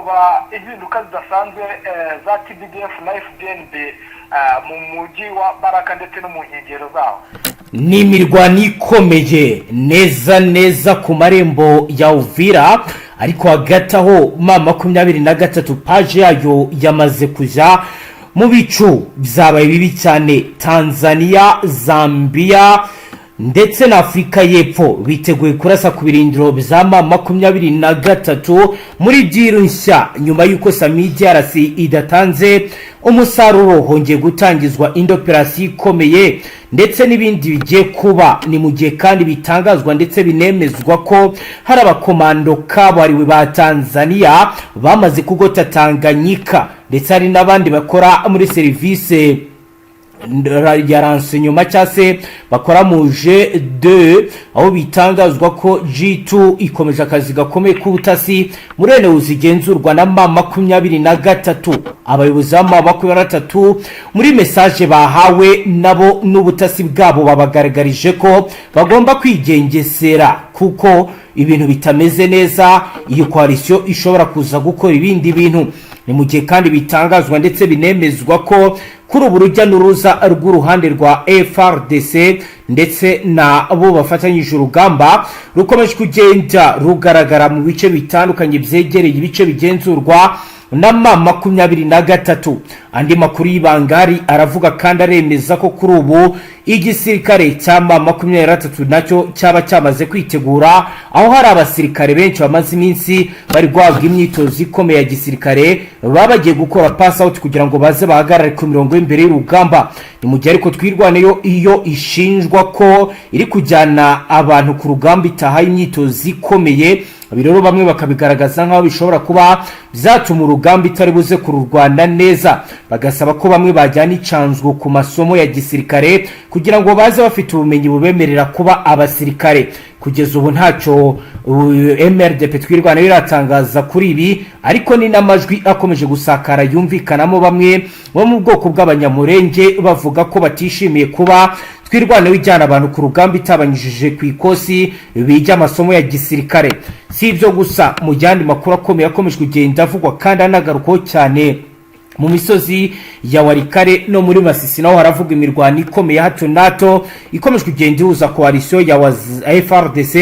Kuba impinduka zidasanzwe za TPDF na FDNB mu mujyi wa Baraka ndetse no mu nkengero zawo. Ni imirwano ikomeye neza neza ku marembo ya Uvira, ariko hagati aho M23 page yayo yamaze kujya mu bicu. Byabaye bibi cyane. Tanzania, Zambia ndetse na Afurika y'Epfo biteguye kurasa ku birindiro bya M23 muri deal nshya. Nyuma y'uko SAMIDRC idatanze umusaruro, hongeye gutangizwa indi operasiyo ikomeye ndetse n'ibindi bigiye kuba. Ni mu gihe kandi bitangazwa ndetse binemezwa ko hari abakomando kabuhariwe ba Tanzania bamaze kugota Tanganyika, ndetse hari n'abandi bakora muri serivisi ya renseignement cyangwa se bakora mu G2, aho bitangazwa ko G2 ikomeje akazi gakomeye k'ubutasi muri eneo zigenzurwa na M23. Abayobozi ba M23 muri message bahawe nabo n'ubutasi bwabo, babagaragarije ko bagomba kwigengesera kuko ibintu bitameze neza, iyo coalition ishobora kuza gukora ibindi bintu. Ni mu gihe kandi bitangazwa ndetse binemezwa ko kuri ubu urujya n'uruza rw'uruhande rwa FARDC ndetse na bo bafatanyije urugamba rukomeje kugenda rugaragara mu bice bitandukanye byegereye ibice bigenzurwa na M23. Andi makuru y'ibangari aravuga kandi aremeza ko kuri ubu igisirikare cya M23 nacyo cyaba cyamaze kwitegura, aho hari abasirikare benshi bamaze iminsi bari guhabwa imyitozo ikomeye ya gisirikare, baba bagiye gukora pass out kugira ngo baze bahagarare ku mirongo y'imbere y'urugamba. Ni mu gihe ariko Twirwaneho iyo ishinjwa ko iri kujyana abantu ku rugamba itahaye imyitozo ikomeye. Ibi rero bamwe bakabigaragaza nk'aho bishobora kuba byatuma urugamba itari buze kururwana neza, bagasaba ko bamwe bajyana icanzwe ku masomo ya gisirikare kugira ngo baze bafite ubumenyi bubemerera kuba abasirikare. Kugeza ubu ntacyo MRDP Twirwaneho iratangaza kuri ibi, ariko ni n'amajwi akomeje gusakara yumvikanamo bamwe bo mu bwoko bw'Abanyamurenge bavuga ko batishimiye kuba Twirwaneho ijyana abantu ku rugamba itabanyujije ku ikosi bijya amasomo ya gisirikare. Si ibyo gusa, mu yandi makuru akomeye akomeje kugenda avugwa kandi anagarukwaho cyane, mu misozi ya Walikale no muri Masisi naho haravuga imirwano ikomeye hato na hato ikomeje kugenda ihuza coalition ya FARDC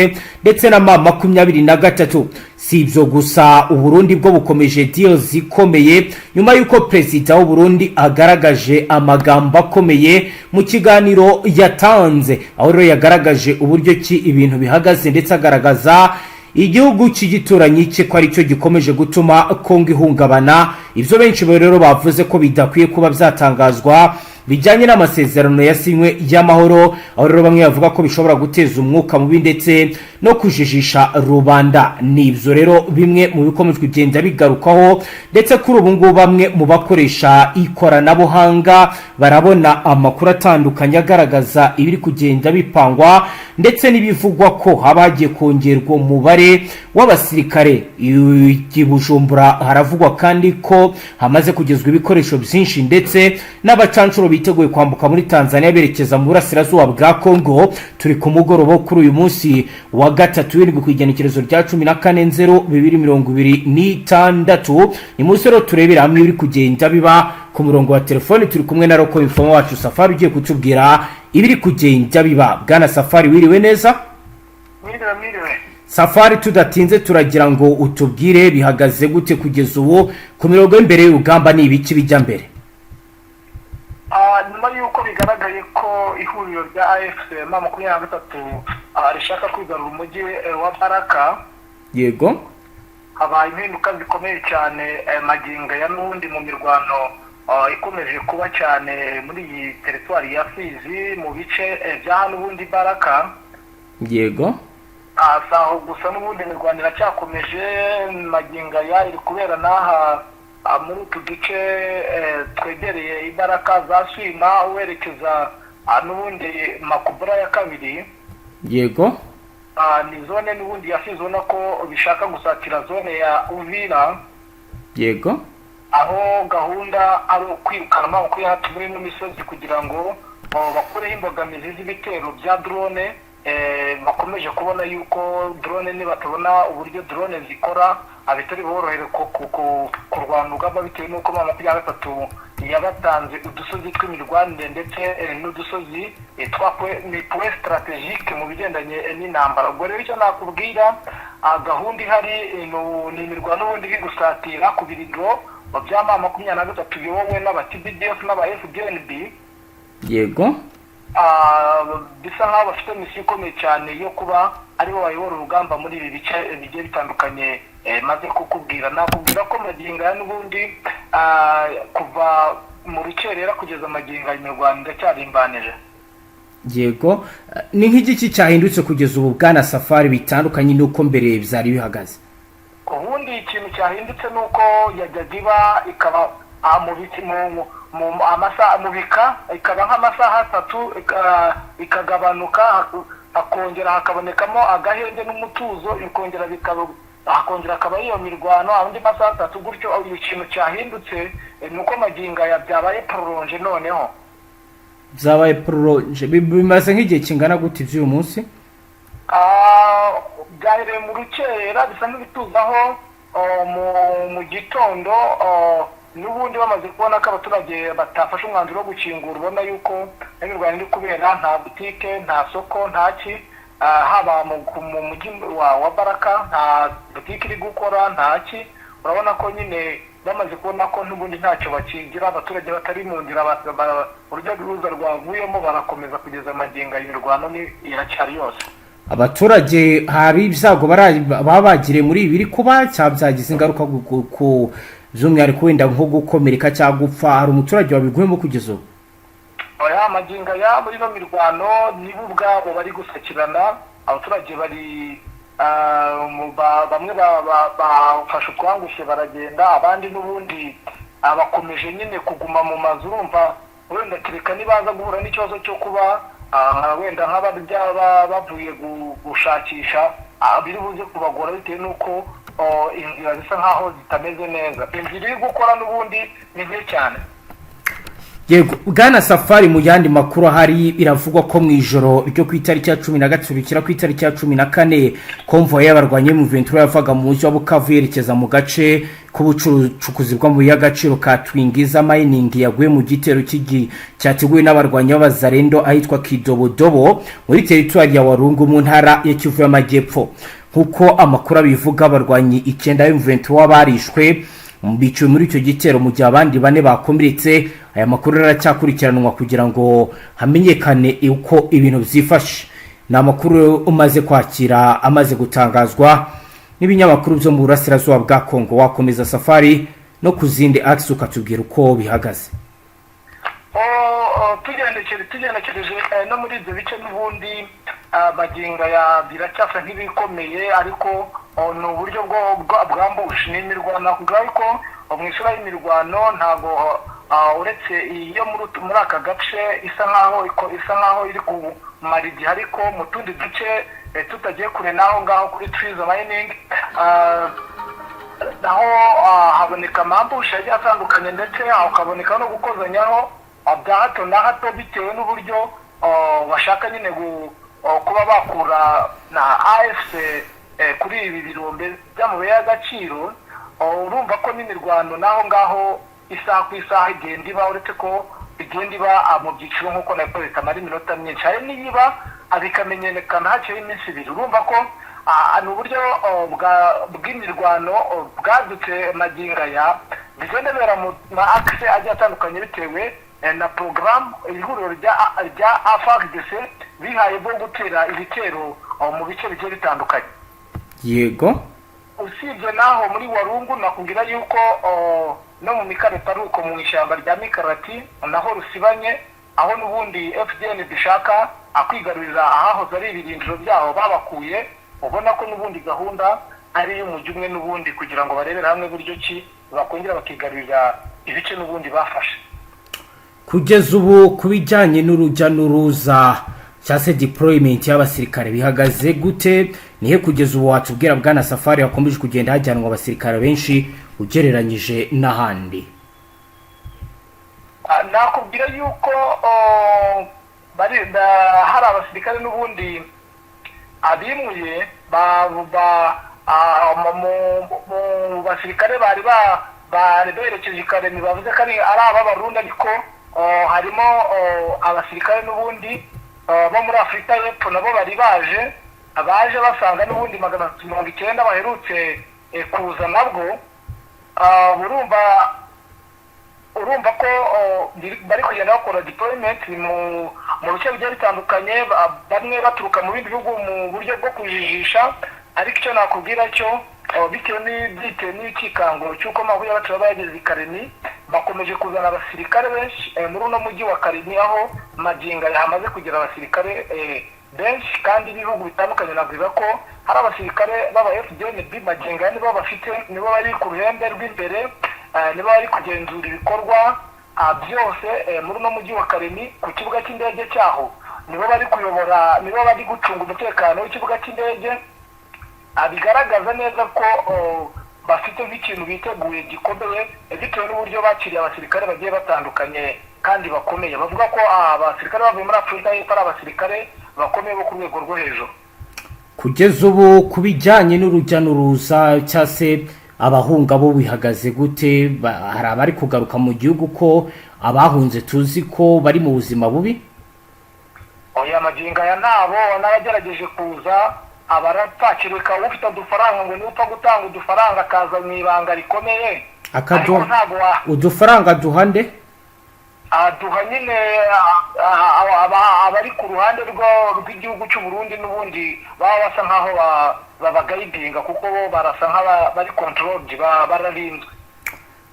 ndetse na M23. Si ibyo gusa, Uburundi bwo bukomeje deals ikomeye nyuma y'uko perezida w'Uburundi agaragaje amagambo akomeye mu kiganiro yatanze, aho rero yagaragaje uburyo ki ibintu bihagaze, ndetse agaragaza igihugu cy'igituranyi cye ko aricyo gikomeje gutuma Kongo ihungabana. Ibyo benshi rero bavuze ko bidakwiye kuba byatangazwa bijyanye n'amasezerano yasinywe y'amahoro, aho rero bamwe bavuga ko bishobora guteza umwuka mubi ndetse no kujijisha rubanda. Ni ibyo rero bimwe mu bikomeje kugenda bigarukaho, ndetse kuri ubu ngubu bamwe mu bakoresha ikoranabuhanga barabona amakuru atandukanye agaragaza ibiri kugenda bipangwa, ndetse n'ibivugwa ko haba hagiye kongerwa umubare w'abasirikare i Bujumbura. Haravugwa kandi ko hamaze kugezwa ibikoresho byinshi, ndetse n'abacancuro biteguye kwambuka muri Tanzania berekeza mu burasirazuba bwa Congo. Turi ku mugoroba kuri uyu munsi wa gatatu w'indwi, ku igenekerezo rya 14/0/2026. Ni munsi rero turebera hamwe ibiri kugenda biba. Ku murongo wa telefoni turi kumwe na local informer wacu Safari, ugiye kutubwira ibiri kugenda biba. Bwana Safari, wiriwe neza? Mwiriwe, mwiriwe. Safari, tudatinze turagira ngo utubwire bihagaze gute kugeza ubu ku mirongo y'imbere y'urugamba, ni ibiki bijya mbere? Nyuma y'uko bigaragaye ko ihuriro rya AFC M23 rishaka kwigarura umujyi wa Baraka, habaye impinduka zikomeye cyane magingo ya n'ubundi mu mirwano ikomeje kuba cyane muri iyi teritwari ya Fizi, mu bice bya hano ubundi Baraka. Si aho gusa, n'ubundi imirwano iracyakomeje magingo aya, iri kubera n'aha muri utu duce twegereye Ibaraka za Swima werekeza n'ubundi Makubura ya kabiri. Ni zone n'ubundi ya Fizi, ubona ko bishaka gusatira zone ya Uvira, aho gahunda ari ukwirukana amaboko yacu muri ino misozi kugira ngo bakureho imbogamizi z'ibitero bya drone. Bakomeje kubona yuko drone nibatabona uburyo drone zikora. bitari buborohere kurwana urugamba, bitewe n'uko M23 yabatanze udusozi tw'imirwanire ndetse n'udusozi twa ni point stratégique mu bigendanye n'intambara. Ubwo rero icyo nakubwira, gahunda ihari ni imirwano n'ubundi iri gusatira ku birindiro bya M23 biyobowe n'aba TPDF n'aba FDNB. Bisa nk'aho bafite misiyo ikomeye cyane yo kuba aribo bayobora urugamba muri ibi bice bigiye bitandukanye maze kukubwira. Nakubwira ko magingo aya n'ubundi, kuva mu rukerera kugeza magingo aya, imirwano iracyarimbanije. Yego, ni nk'igiki cyahindutse kugeza ubu, bwana Safari, bitandukanye n'uko mbere byari bihagaze? Ubundi ikintu cyahindutse ni uko yajyaga iba ikaba mu biti mu amasaha mu bika, ikaba nk'amasaha 3, ikagabanuka, hakongera hakabonekamo agahenge n'umutuzo, bikongera bikaba, hakongera hakaba iyo mirwano andi masaha 3 gutyo. Ikintu cyahindutse ni uko magingo aya byabaye prolongé noneho. Byabaye prolongé. Bimaze nk'igihe kingana gute iby'uyu munsi? Byahereye mu rukerera, bisa n'ibituzaho mu gitondo. N'ubundi bamaze kubona ko abaturage batafashe umwanzuro wo gukingura, ubona yuko imirwano iri kubera, nta butike, nta soko, nta ki, haba mu mujyi wa Baraka nta butike iri gukora, nta ki. Urabona ko nyine bamaze kubona ko n'ubundi ntacyo bakigira, abaturage batari mu nzira, urujya n'uruza rwavuyemo, barakomeza kugeza magingo aya, imirwano ni iracyari yose. Abaturage hari ibyago baba bagiriye muri ibi biri kuba, cyangwa byagize ingaruka ku by'umwihariko wenda nko gukomereka cyangwa gupfa? Hari umuturage wabiguyemo kugeza ubu? Oya, magingo aya muri ino mirwano nibo ubwabo bari gusakirana. Abaturage bari bamwe bafashe utwangushye baragenda, abandi n'ubundi bakomeje nyine kuguma mu mazu. Urumva wenda kereka nibaza guhura n'ikibazo cyo kuba wenda nk'abarya bavuye gushakisha, biri buze kubagora bitewe n'uko inzira zisa nk'aho zitameze neza. Inzira iri gukora n'ubundi ni nke cyane. Yego, bwana Safari, mu yandi makuru ahari, biravugwa ko mu ijoro ryo ku itariki ya 13 bikira ku itariki ya 14, convoy y'abarwanyi M23 yavaga mu mujyi wa Bukavu yerekeza mu gace k'ubucukuzi bw'amabuye y'agaciro ka Twingiza Mining yaguye mu gitero cyateguwe n'abarwanyi b'Abazarendo ahitwa Kidobodobo muri teritwari ya Warungu mu ntara ya Kivu y'Amajyepfo. Nk'uko amakuru abivuga, abarwanyi 9 M23 barishwe, biciwe muri icyo gitero, mu gihe abandi 4 bakomeretse. Aya makuru aracyakurikiranwa kugira ngo hamenyekane uko ibintu byifashe. Ni amakuru umaze kwakira, amaze gutangazwa n'ibinyamakuru byo mu burasirazuba bwa Kongo. Wakomeza, Safari, no ku zindi akisi, ukatubwira uko bihagaze? Tugendekereje no muri ibyo bice n'ubundi, magingo ya biracyasa nk'ibikomeye, ariko ni uburyo bwa ambush, ni imirwano. Nakubwira ariko mu isura y'imirwano ntabwo uretse iyo muri aka gace isa nkaho iri kumara igihe, ariko mu tundi duce tutagiye kure n'aho ngaho kuri Twiza Mining, naho haboneka ama ambush agiye atandukanye, ndetse hakaboneka no gukozanyaho bya hato na hato, bitewe n'uburyo bashaka nyine kuba bakura na AFC kuri ibi birombe by'amabuye y'agaciro. Urumva ko n'imirwano n'aho ngaho isaha ku isaha igenda iba, uretse ko igenda iba mu byiciro nk'uko nabikoze, itamara iminota myinshi. Hari n'iyiba bikamenyekana hakiriho iminsi 2. Urumva ko ni uburyo bw'imirwano bwadutse magingo aya, bigenda bibera mu ma akise agiye atandukanye bitewe na porogaramu ihuriro rya FARDC bihaye bwo gutera ibitero mu bice bigiye bitandukanye. Usibye naho muri Warungu, nakubwira yuko no mu Mikarati ari uko, mu ishyamba rya Mikarati naho rusibanye, aho n'ubundi FDN dushaka akwigarurira ahahoze ari ibirindiro byaho babakuye. Ubona ko n'ubundi gahunda ari iy'umujyi umwe n'ubundi, kugira ngo barebere hamwe buryo ki bakongera bakigarurira ibice n'ubundi bafashe. Kugeza ubu, ku bijyanye n'urujya n'uruza cyangwa se deployment y'abasirikare, bihagaze gute? Nihe kugeza ubu watubwira, bwana Safari, hakomeje kugenda hajyanwa abasirikare benshi ugereranyije n'ahandi? Nakubwira yuko hari abasirikare n'ubundi abimuye. mu basirikare bari berekeje i Karemi, bavuze ko ari ab'Abarundi, ariko harimo abasirikare n'ubundi bo muri Afurika y'Epfo nabo bari baje basanga n'ubundi 390 baherutse kuza nabwo. Urumva ko bari kugenda bakora deployment mu bice bigiye bitandukanye, bamwe baturuka mu bindi bihugu mu buryo bwo kujijisha. Ariko icyo nakubwira cyo, bitewe n'ibyitewe n'ikikango cy'uko mabuye bacu baba yageze i Karemi, bakomeje kuzana abasirikare benshi muri uno mujyi wa Karemi, aho magingo aya hamaze kugera abasirikare benshi kandi n'ibihugu bitandukanye. Navuga ko hari abasirikare b'aba FDNB magingo aya nibo bafite, nibo bari ku ruhembe rw'imbere, nibo bari kugenzura ibikorwa byose muri uno mujyi wa Karemi. Ku kibuga cy'indege cyaho nibo bari kuyobora, nibo bari gucunga umutekano w'ikibuga cy'indege. Bigaragaza neza ko bafite nk'ikintu biteguye gikomeye, bitewe n'uburyo bakiriye abasirikare bagiye batandukanye kandi bakomeye. Bavuga ko abasirikare bavuye muri Afurika y'Epfo ari abasirikare bakomeye bo ku rwego rwo hejuru. Kugeza ubu, ku bijyanye n'urujya n'uruza cyangwa se abahunga bo, bihagaze gute? Hari abari kugaruka mu gihugu, ko abahunze tuzi ko bari mu buzima bubi? Oya, magingo aya ntabo. N'abagerageje kuza abarapfa, kereka ufite udufaranga, ngo niba upfa gutanga udufaranga akaza mu ibanga rikomeye. Ariko ntabwo Udufaranga duhande? Aduha nyine abari ku ruhande rw'igihugu cy'u Burundi, n'ubundi baba basa nk'aho babaguidinga, kuko bo barasa nk'abari controlled, bararinzwe.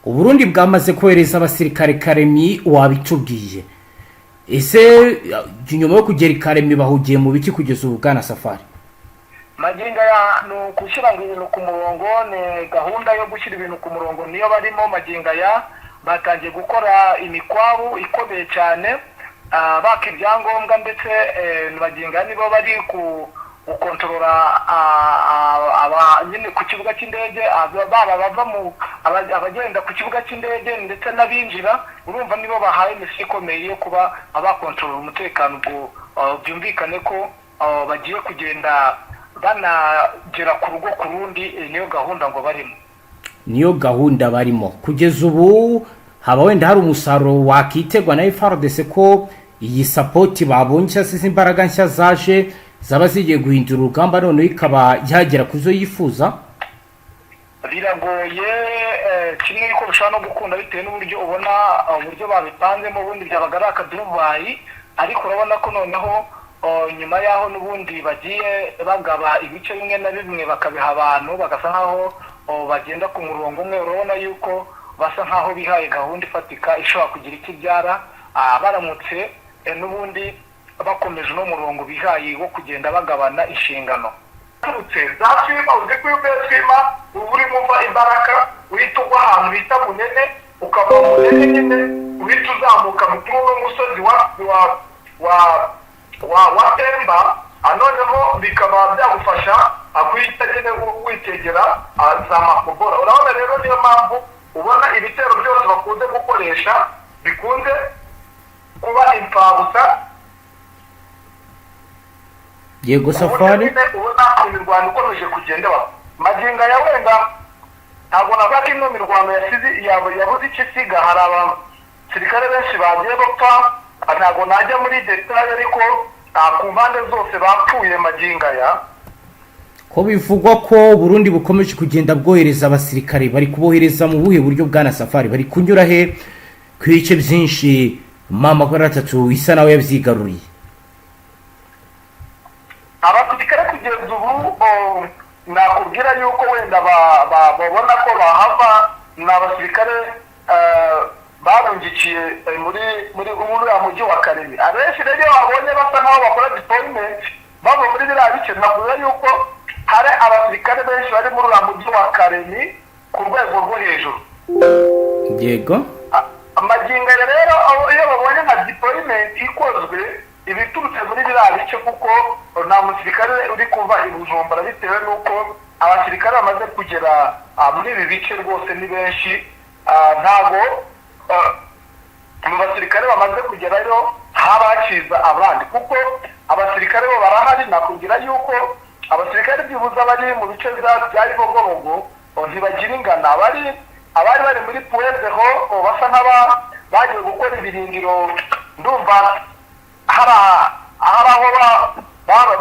Uburundi bwamaze kohereza abasirikare Karemi, wabitubwiye. Ese nyuma yo kugera i Karemi bahugiye mu biki kugeza ubu, bwana Safari? Magingo aya ni ugushyira ngo ibintu ku murongo, ni gahunda yo gushyira ibintu ku murongo niyo barimo. Magingo aya batangiye gukora imikwabu ikomeye cyane, baka ibyangombwa, ndetse magingo aya nibo bari ku gukontorora nyine ku kibuga cy'indege, baba bava mu abagenda ku kibuga cy'indege ndetse n'abinjira. Urumva nibo bahaye mission ikomeye yo kuba bakontorora umutekano. Ubwo byumvikane ko bagiye kugenda banagera ku rugo ku rundi, niyo gahunda ngo barimo. Niyo gahunda barimo kugeza ubu. Haba wenda hari umusaruro wakitegwa na FARDC ko iyi support babonye cyangwa se izi imbaraga nshya zaje zaba zigiye guhindura urugamba, noneho ikaba yagera ku zo yifuza? Biragoye, kimwe yuko bishobora no gukunda bitewe n'uburyo ubona uburyo babipanzemo. Ubundi byabaga ari akaduruvayi, ariko urabona ko noneho nyuma y'aho n'ubundi bagiye bagaba ibice bimwe na bimwe bakabiha abantu, bagasa nk'aho bagenda ku murongo umwe. Urabona yuko basa nk'aho bihaye gahunda ifatika ishobora kugira icyo ibyara, baramutse n'ubundi bakomeje uno murongo bihaye wo kugenda bagabana inshingano. Turutse za Swima, uzi ko iyo uvuye Swima uba urimo uva imbaraga, uhita ugwa ahantu bita Munene, ukava Munene nyine uhita uzamuka kuri uno musozi wa Pemba, noneho bikaba byagufasha guhita nyine witegera za Makobora. Urabona rero niyo mpamvu ubona ibitero byose bakunze gukoresha bikunze kuba imfabusa. Yego. Ku buryo Safari. Nyine ubona imirwano ikomeje kugenda iba magingo aya. Wenda ntabwo navuga ko ino mirwano yasize yabuze icyo isiga. Hari abasirikare benshi bagiye bapfa, ntabwo najya muri détails, ariko ku mpande zose bapfuye magingo aya. Ko bivugwa ko Burundi bukomeje kugenda bwohereza abasirikare, bari kubohereza mu buhe buryo, bwana Safari? Bari kunyura he ku bice byinshi M23 isa nawe yabyigaruriye? Abasirikare kugeza ubu nakubwira yuko wenda babona ko bahava ni abasirikare barungikiye muri uriya mujyi wa Karemi. Abenshi rero iyo babonye basa nk'aho bakora deployment bava muri biriya bice, navuga yuko hari abasirikare benshi bari muri uriya mujyi wa Karemi ku rwego rwo hejuru. Amagingo aya rero, iyo babonye nka deployment ikozwe ibiturutse muri biriya bice, kuko nta musirikare uri kuva i Bujumbura, bitewe n'uko abasirikare bamaze kugera muri ibi bice rwose ni benshi. Ntago mu basirikare bamaze kugerayo haba hakiza abandi, kuko abasirikare bo barahari. Nakubwira yuko Abasirikare byibuze bari mu bice bya Bibogobogo ntibagira ingana. Abari bari muri Point Zéro basa nk'aba bagiye gukora ibirindiro. Ndumva hari aho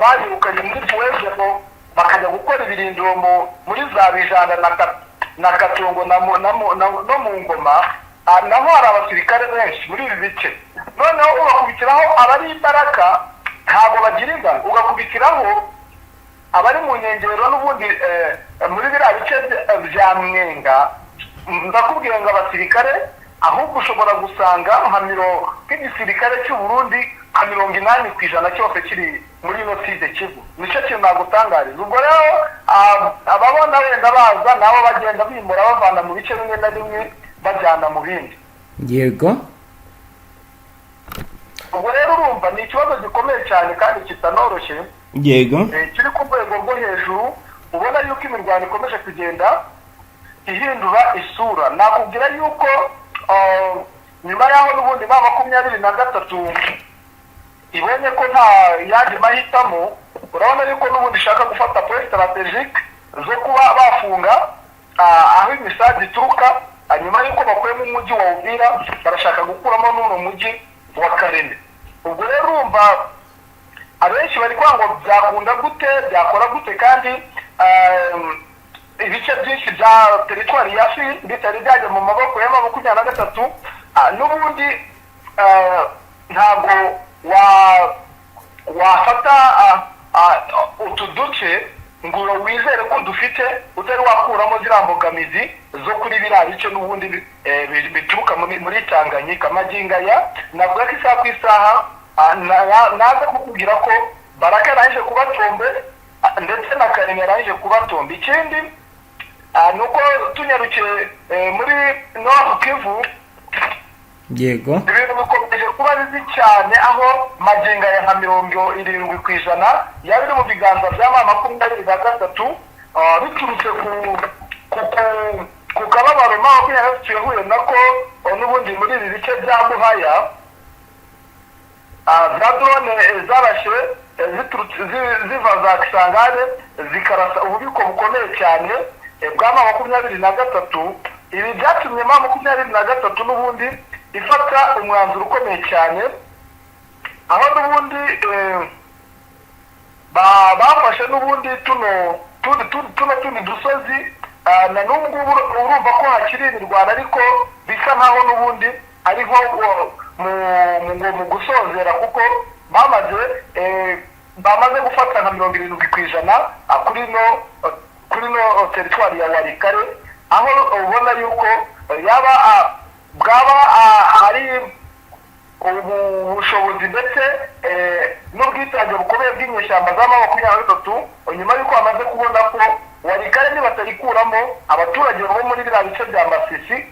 babirukanye muri Point Zéro, bakajya gukora ibirindiro muri za Bijanda na Katongo no mu Ngoma. Naho hari abasirikare benshi muri ibi bice. Noneho ugakubitiraho abari imbaraga, ntabwo bagira ingano. Ugakubitiraho abari mu nkengero n'ubundi muri biriya bice bya Mwenga. Ndakubwira ngo abasirikare ahubwo ushobora gusanga nk'igisirikare cy'u Burundi nka 80% cyose kiri muri ino Sud Kivu. Nicyo kintu nagutangariza. Ubwo rero ababona wenda baza nabo bagenda bimura, bavana mu bice bimwe na bimwe bajyana mu bindi. Ubwo rero urumva ni ikibazo gikomeye cyane kandi kitanoroshye, kiri ku rwego rwo hejuru. Ubona yuko imirwano ikomeje kugenda ihindura isura. Nakubwira yuko nyuma y'aho n'ubundi M23 ibonye ko nta yandi mahitamo, urabona yuko n'ubundi ishaka gufata points stratégiques zo kuba bafunga aho imisazi ituruka. Nyuma y'uko bakuyemo umujyi wa Uvira, barashaka gukuramo n'uno mujyi wa Kalemi. Ubwo rero urumva abenshi bari kwanga ngo byakunda gute, byakora gute, kandi ibice byinshi bya teritwari ya Fizi bitari byajya mu maboko ya M23. N'ubundi ntabwo wafata utu duce ngo wizere ko dufite utari wakuramo ziriya mbogamizi zo kuri biriya bice n'ubundi bituruka muri Tanganyika. Magingo aya navuga ko isaha ku isaha naza kukubwira ko Baraka yarangije kuba tombe, ndetse na Kalemi yarangije kuba tombe. Ikindi ni uko tunyarukiye muri Nord Kivu, ibintu bikomeje kuba bibi cyane, aho magingo aya nka 70% yaba iri mu biganza bya M23, biturutse ku kababaro M23 yahuye nako n'ubundi muri ibi bice bya Buhaya, za drone zarashe ziturutse ziva za Kisangani, zikarasa ububiko bukomeye cyane bwa M23. Ibi byatumye M23 n'ubundi ifata umwanzuro ukomeye cyane, aho n'ubundi bafashe n'ubundi tuno tundi tuno tundi dusozi. Na n'ubu ngubu urumva ko hakiri imirwano, ariko bisa nkaho n'ubundi ari nko mu gusozera, kuko bamaze gufata nka 70% kuri no teritwari ya Walikale, aho ubona yuko yaba bwaba ari ubu bushobozi ndetse n'ubwitange bukomeye bw'inyeshyamba za M23, nyuma y'uko bamaze kubona ko Walikale nibatayikuramo, abaturage bo muri biriya bice bya Masisi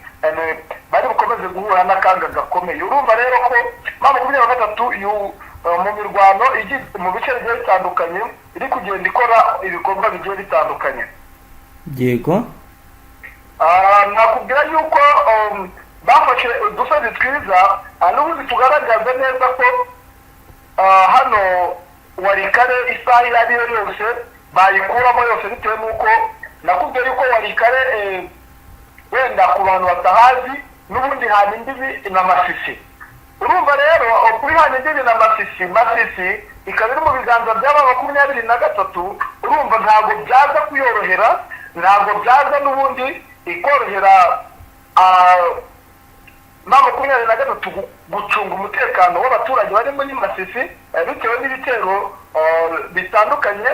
bari bukomeze guhura n'akaga gakomeye. Urumva rero ko M23 mu mirwano mu bice bigiye bitandukanye iri kugenda ikora ibikorwa bigiye bitandukanye. Nakubwira yuko bafashe udusozi twiza, n'ubundi tugaragaza neza ko hano Walikale isaha iyo ari yo yose bayikuramo yose, bitewe n'uko nakubwiye yuko Walikale, wenda ku bantu batahazi, n'ubundi hana imbibi na Masisi. Urumva rero kuri hana imbibi na Masisi, Masisi ikaba iri mu biganza by'aba 23, urumva ntabwo byaza kuyorohera, ntabwo byaza n'ubundi ikorohera M23 gucunga umutekano w'abaturage bari muri Masisi, bitewe n'ibitero bitandukanye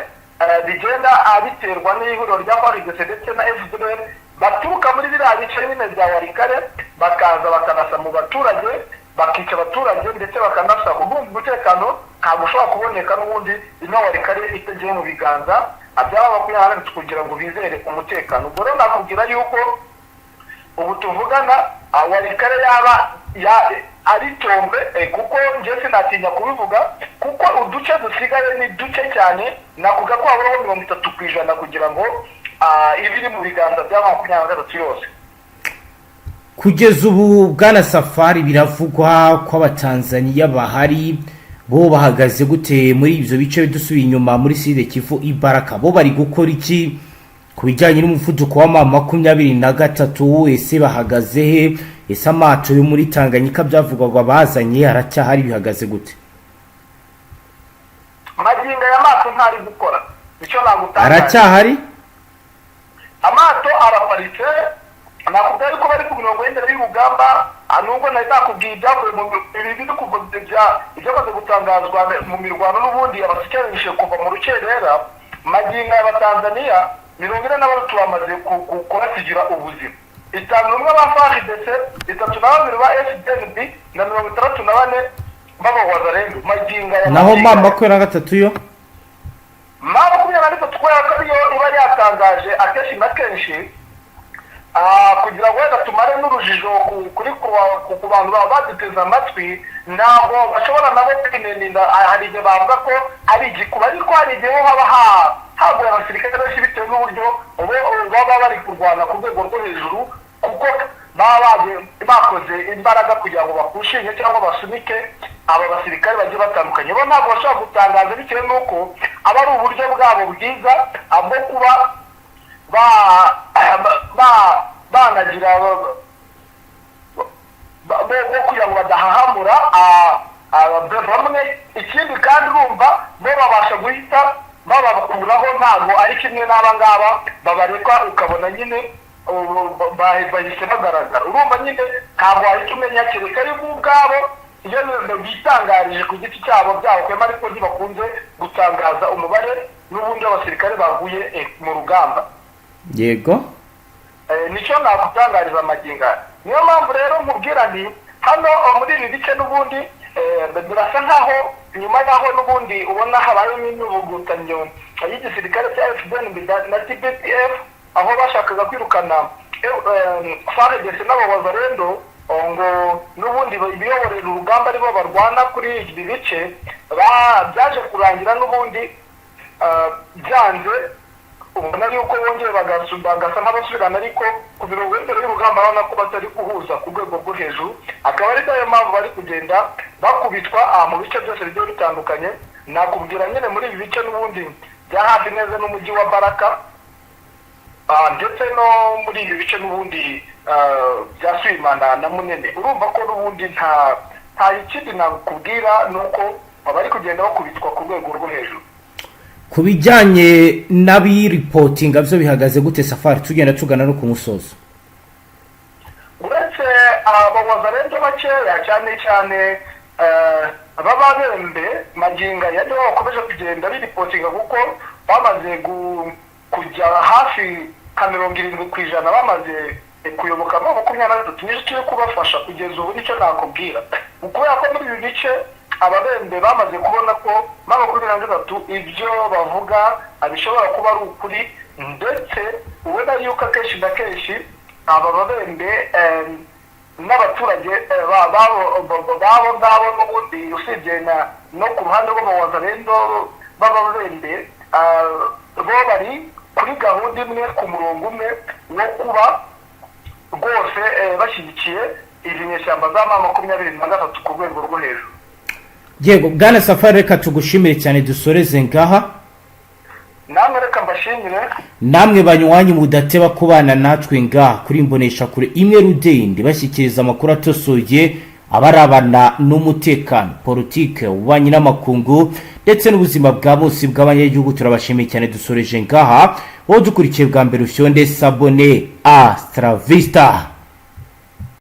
bigenda biterwa n'ihuriro rya FARDC ndetse na FDLR, baturuka muri biriya bice nyine bya Walikale, bakaza bakanasa mu baturage, bakica abaturage ndetse bakanasa. Urumva umutekano ntabwo ushobora kuboneka n'ubundi ino Walikale itagiye mu biganza byaba 23 kugira ngo bizere umutekano. Ubwo rero nakubwira yuko ubu tuvugana Walikale yaba ari tombe, kuko njye sinatinya kubivuga, kuko uduce dusigaye ni duke cyane. Nakuvuga ko haburaho 30% kugira ngo ibe iri mu biganza bya 23 yose. Kugeza ubu, bwana Safari, biravugwa ko Abatanzaniya bahari. Bo bahagaze gute muri ibyo bice? Dusubiye inyuma muri Sud Kivu, Ibaraka, bo bari gukora iki ku bijyanye n'umuvuduko wa M23? Ese bahagaze he? Ese amato yo muri Tanganyika byavugwaga bazanye aracyahari? Bihagaze gute? Magingo aya mato ntari gukora, icyo nagutangaje. Aracyahari? Amato araparitse. Nakubwiye yuko bari ku mirongo y'imbere y'urugamba. Nubwo nari nakubwiye ibyavuye mu ibi biri kuva ibyamaze gutangazwa mu mirwano n'ubundi abasirikare kuva mu rukerera, magingo aya Abatanzaniya 43 bamaze kuhasigira ubuzima, 51 ba FARDC, 32 ba FDNB na 64 b'Abawazalendo magingo aya. Naho Magingo ma aya. 23 yo? M23, kubera ko ariyo iba yatangaje akenshi na kenshi, kugira ngo wenda tumare n'urujijo ku- kuri ku bantu baba baduteze amatwi, ntabwo bashobora nabo kwininda. Hari igihe bavuga ko ari igikuba, ariko hari igihe ho haba haguye abasirikare benshi bitewe n'uburyo bo baba bari kurwana ku rwego rwo hejuru, kuko baba bakoze imbaraga kugira ngo bakushinge cyangwa basunike aba basirikare bagiye batandukanye. Bo ntabwo bashobora gutangaza bitewe n'uko aba ari uburyo bwabo bwiza bwo kuba ba ba banagira bo kugira ngo badahahamura bamwe. Ikindi kandi, urumva bo babasha guhita babakuraho, ntabwo ari kimwe n'aba ngaba babareka ukabona nyine ubu bahise bagaragara. Urumva nyine ntabwo wahita umenya kereka ari bo ubwabo iyo bitangarije ku giti cyabo byabakwema, ariko ntibakunze gutangaza umubare n'ubundi w'abasirikare baguye mu rugamba. Nicyo nakutangariza amagingo aya. Niyo mpamvu rero nkubwira nti hano muri ibi bice n'ubundi birasa nkaho nyuma y'aho n'ubundi ubona habayemo imyivugutanyo y'igisirikare cya FDNB na TPDF, aho bashakaga kwirukana FARDC n'Abawazalendo ngo n'ubundi biyoborera urugamba aribo barwana kuri ibi bice, byaje kurangira n'ubundi byanze. Ubona yuko bongeye bagasa nk'abasubirana, ariko ku mirongo y'imbere y'urugamba urabona ko batari guhuza ku rwego rwo hejuru, akaba ari nayo mpamvu bari kugenda bakubitwa aha mu bice byose bigiye bitandukanye. Nakubwira nyine muri ibi bice n'ubundi bya hafi neza n'umujyi wa Baraka, ndetse no muri ibi bice n'ubundi bya Swimana na Munene. Urumva ko n'ubundi nta ikindi nakubwira ni uko bari kugenda bakubitwa ku rwego rwo hejuru. Ku bijyanye n'abiripotinga byo bihagaze gute, Safari, tugenda tugana no ku musozo? Uretse Abawazalendo bakeya cyane cyane b'Ababembe, magingo aya nibo bakomeje kugenda biripotinga, kuko bamaze kujya hafi nka 70% bamaze kuyoboka M23. Nicyo kiri kubafasha kugeza ubu, nicyo nakubwira, kubera ko muri ibi bice Ababembe bamaze kubona ko M23 ibyo bavuga bishobora kuba ari ukuri, ndetse ubona yuko akenshi na kenshi aba Babembe n'abaturage babo ngabo n'ubundi, usibye no ku ruhande rw'Abawazalendo b'Ababembe, bo bari kuri gahunda imwe, ku murongo umwe wo kuba rwose bashyigikiye izi nyeshyamba za M23 ku rwego rwo hejuru. Yego, bwana Safari, reka tugushimire cyane, dusoreze ngaha. Namwe reka mbashimire. Namwe banywanyi mudateba kubana natwe ngaha kuri imbonesha kure imwe rudende, bashyikiriza amakuru atosoye abarabana n'umutekano, politike, ububanyi n'amakungu ndetse n'ubuzima bwa bose bw'abanyagihugu, turabashimiye cyane. Dusoreje ngaha. Wowe dukurikiye bwa mbere, ufyonde s'abonner. Hasta la vista.